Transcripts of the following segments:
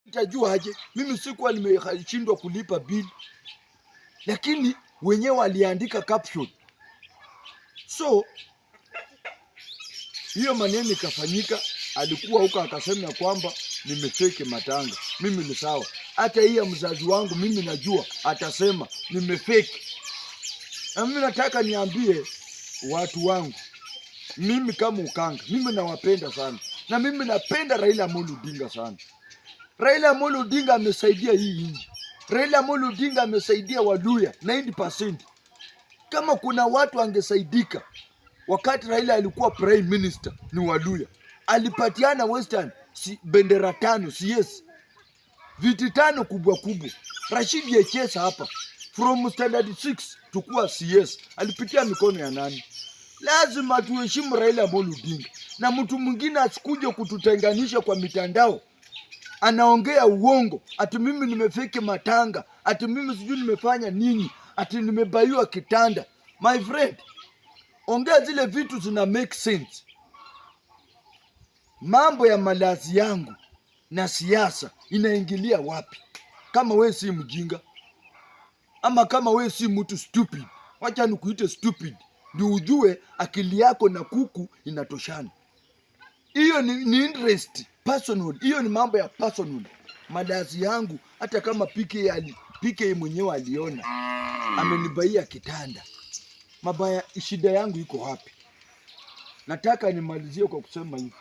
Nitajua aje? Mimi sikuwa nimeshindwa kulipa bili, lakini wenyewe waliandika caption. So hiyo maneno ikafanyika, alikuwa huko akasema ya kwamba nimefake matanga. Mimi ni sawa, hata hii ya mzazi wangu mimi najua atasema nimefake. Na mimi nataka niambie watu wangu, mimi kama Ukanga, mimi nawapenda sana, na mimi napenda Raila Amolo Odinga sana. Raila Amolo Odinga amesaidia hii nchi. Raila Amolo Odinga amesaidia Waluya 90%. Kama kuna watu angesaidika wakati Raila alikuwa prime minister ni Waluya. Alipatiana Western si, bendera tano CS, viti tano kubwa kubwa. Rashid Echesa hapa from standard 6 tukuwa CS alipitia mikono ya nani? Lazima tuheshimu Raila Amolo Odinga, na mtu mwingine asikuje kututenganisha kwa mitandao. Anaongea uongo ati mimi nimefake matanga, ati mimi sijui nimefanya nini, ati nimebaiwa kitanda. My friend, ongea zile vitu zina make sense. Mambo ya malazi yangu na siasa inaingilia wapi? Kama we si mjinga ama kama we si mtu stupid, wacha nikuite stupid ndio ujue akili yako na kuku inatoshana. Hiyo ni interest personal, hiyo ni mambo ya personal. Malazi yangu hata kama PK mwenyewe aliona amenibaia kitanda mabaya, shida yangu iko wapi? Nataka nimalizie kwa kusema hivi,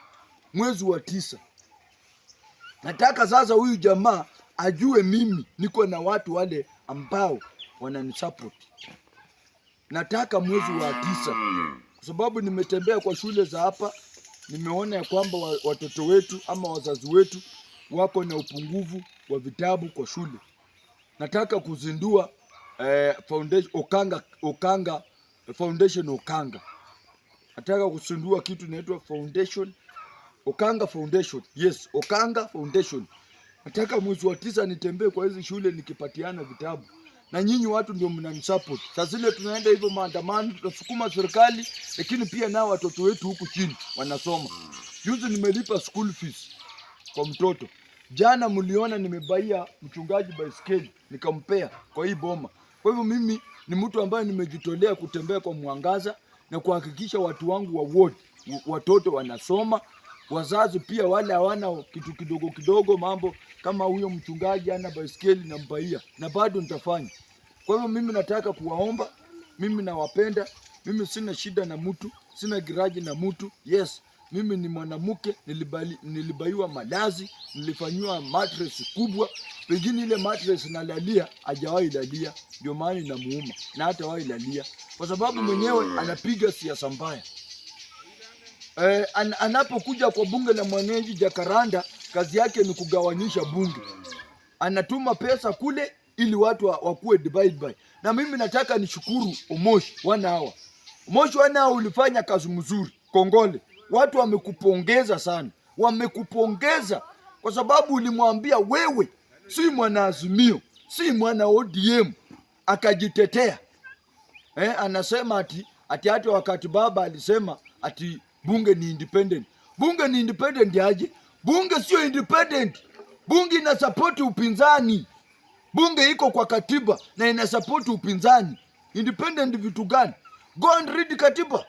mwezi wa 9 nataka sasa huyu jamaa ajue mimi niko na watu wale ambao wananisupport. Nataka mwezi wa 9, kwa sababu nimetembea kwa shule za hapa, nimeona ya kwamba watoto wetu ama wazazi wetu wako na upungufu wa vitabu kwa shule. Nataka kuzindua foundation Okanga, Okanga Foundation Okanga. Nataka kuzindua kitu inaitwa Foundation Okanga Foundation. Yes, Okanga Foundation. Nataka mwezi wa 9 nitembee kwa hizi shule nikipatiana vitabu, na nyinyi watu ndio mnanisupport. Sasa zile tunaenda hivyo maandamano, tunasukuma serikali, lakini pia nao watoto wetu huku chini wanasoma. Juzi nimelipa school fees kwa mtoto. Jana mliona nimebaia mchungaji baiskeli nikampea kwa hii boma. Kwa hivyo mimi ni mtu ambaye nimejitolea kutembea kwa mwangaza na kuhakikisha watu wangu wa ward watoto wanasoma, wazazi pia wale hawana kitu kidogo kidogo, mambo kama huyo mchungaji ana baiskeli nambaia, na bado nitafanya. Kwa hivyo mimi nataka kuwaomba, mimi nawapenda, mimi sina shida na mtu, sina grudge na mtu. Yes, mimi ni mwanamke, nilibaiwa malazi, nilifanyiwa mattress kubwa, pengine ile mattress nalalia hajawahi lalia, ndio maana inamuuma na hata wahi lalia, kwa sababu mwenyewe anapiga siasa mbaya. Anapokuja kwa bunge la mwananchi Jacaranda, kazi yake ni kugawanyisha bunge. Anatuma pesa kule ili watu wakuwe divide by. Na mimi nataka nishukuru Omosh wana hawa. Omosh wana hawa, ulifanya kazi mzuri. Kongole. Watu wamekupongeza sana. Wamekupongeza kwa sababu ulimwambia wewe si mwana Azimio, si mwana ODM, akajitetea. Anasema ati hata wakati baba alisema ati bunge ni independent. Bunge ni independent aje? Bunge sio independent. Bunge ina support upinzani. Bunge iko kwa katiba na ina support upinzani. Independent vitu gani? Go and read katiba.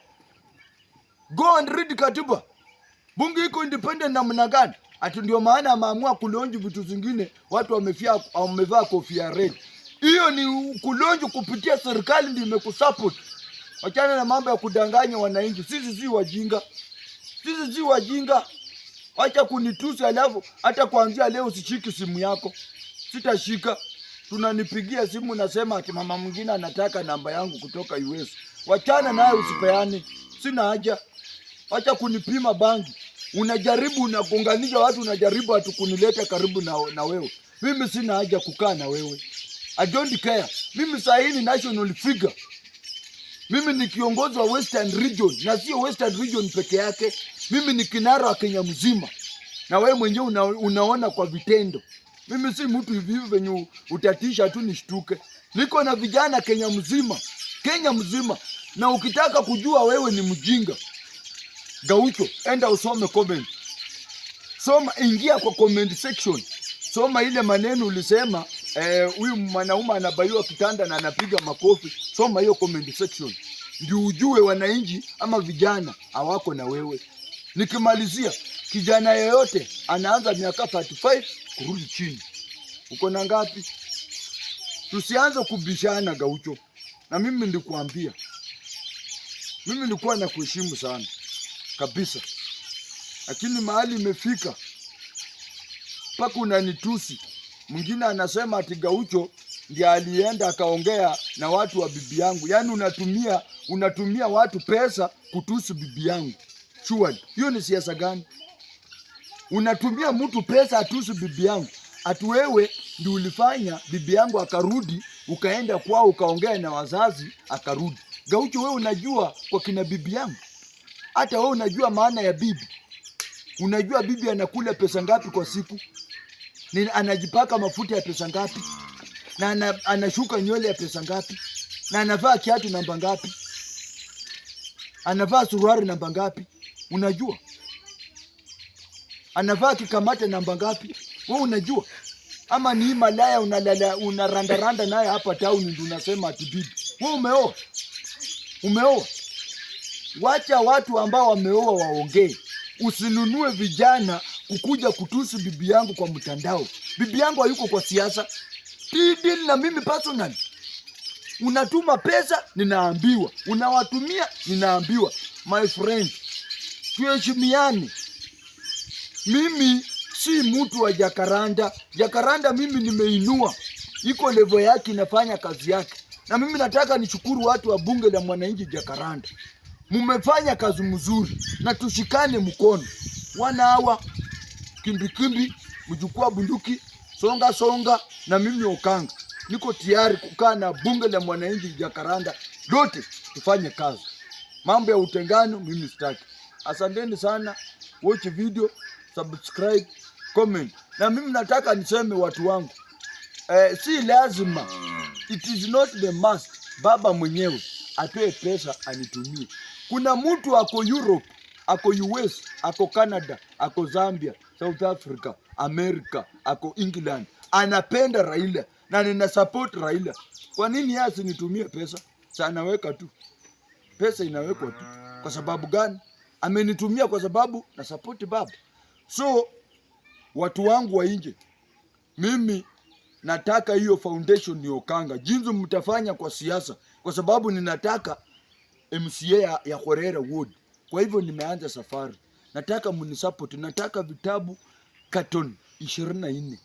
Go and read katiba. Bunge iko independent namna gani? Ati ndio maana ameamua kulaunch vitu zingine, watu wamevaa kofia red. Hiyo ni kulaunch kupitia serikali ndio imekusupport. Wachana na mambo ya kudanganya wananchi. Sisi si wajinga, sisi si wajinga. Wacha kunitusi, alafu hata kuanzia leo usishiki simu yako, sitashika. Tunanipigia simu nasema ati mama mwingine anataka namba yangu kutoka US. Wachana naye, usipeane, sina haja. Wacha kunipima bangi. Unajaribu unagonganisha watu, unajaribu ati kunileta karibu na wewe. Mimi sina haja kukaa na wewe. I don't care. Mimi saa hii ni national figure. Mimi ni kiongozi wa Western Region na sio Western Region peke yake. Mimi ni kinara wa Kenya mzima, na wewe mwenyewe unaona kwa vitendo. Mimi si mtu hivi hivi venye utatisha tu nishtuke. Niko na vijana Kenya mzima, Kenya mzima. Na ukitaka kujua wewe ni mjinga, Gaucho, enda usome comment. Soma, ingia kwa comment section. Soma ile maneno ulisema huyu mwanaume anabuyiwa kitanda na anapiga makofi. Soma hiyo comment section ndio ujue wananchi ama vijana hawako na wewe. Nikimalizia, kijana yeyote anaanza miaka 35 kurudi chini, uko na ngapi? Tusianze kubishana, Gaucho, na mimi nilikuambia, mimi nilikuwa nakuheshimu sana kabisa, lakini mahali imefika mpaka unanitusi. Mwingine anasema ati Gaucho ndiye alienda akaongea na watu wa bibi yangu. Yaani unatumia watu pesa kutusi bibi yangu. Surely, hiyo ni siasa gani? Unatumia mtu pesa atusi bibi yangu, ati wewe ndio ulifanya bibi yangu akarudi, ukaenda kwao ukaongea na wazazi akarudi. Gaucho, wewe unajua kwa kina bibi yangu? Hata wewe unajua maana ya bibi? Unajua bibi anakula pesa ngapi kwa siku? Ni anajipaka mafuta ya pesa ngapi? Na anashuka nywele ya pesa ngapi? Na anavaa kiatu namba ngapi? Anavaa suruali namba ngapi? Unajua? Anavaa kikamata namba ngapi? Wewe unajua? Ama ni malaya unalala unarandaranda naye hapa town ndio unasema ati bibi? Wewe umeoa? Umeoa? Wacha watu ambao wameoa waongee. Usinunue vijana kukuja kutusi bibi yangu kwa mtandao. Bibi yangu hayuko kwa siasa. Deal na mimi personally. Unatuma pesa ninaambiwa, unawatumia ninaambiwa. My friend, tuheshimiane. Mimi si mtu wa Jakaranda. Jakaranda mimi nimeinua, iko level yake, inafanya kazi yake, na mimi nataka nishukuru watu wa bunge la mwananchi Jakaranda, mumefanya kazi mzuri na tushikane mkono. Wana hawa kimbikimbi, mjukua bunduki, songa songa, na mimi Okanga niko tayari kukaa na bunge la mwananchi Jakaranda lote tufanye kazi. Mambo ya utengano mimi sitaki. Asanteni sana, watch video, subscribe, comment. Na mimi nataka niseme watu wangu, si lazima, it is not the must, baba mwenyewe atoe pesa anitumie. Kuna mtu ako Europe, ako US, ako Canada, ako Zambia, South Africa, America, ako England, anapenda Raila na nina support Raila. Kwa nini yeye asinitumie pesa? Sa anaweka tu pesa, inawekwa tu. Kwa sababu gani? Amenitumia kwa sababu na support baba. So watu wangu wa nje, mimi nataka hiyo foundation ni Okanga, jinsi mtafanya kwa siasa, kwa sababu ninataka MCA ya Kwarera Ward. Kwa hivyo nimeanza safari, nataka mnisupport, nataka vitabu carton 24,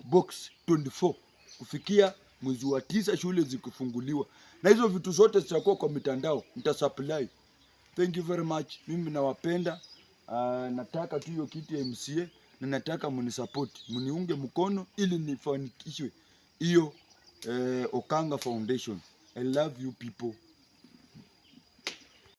box 24 kufikia mwezi wa 9 shule zikifunguliwa, na hizo vitu zote zitakuwa kwa mitandao, nitasupply. Thank you very much, mimi nawapenda. Nataka tu hiyo kiti ya MCA na nataka mnisupport, mniunge mkono ili nifanikishwe hiyo Okanga Foundation. I love you people.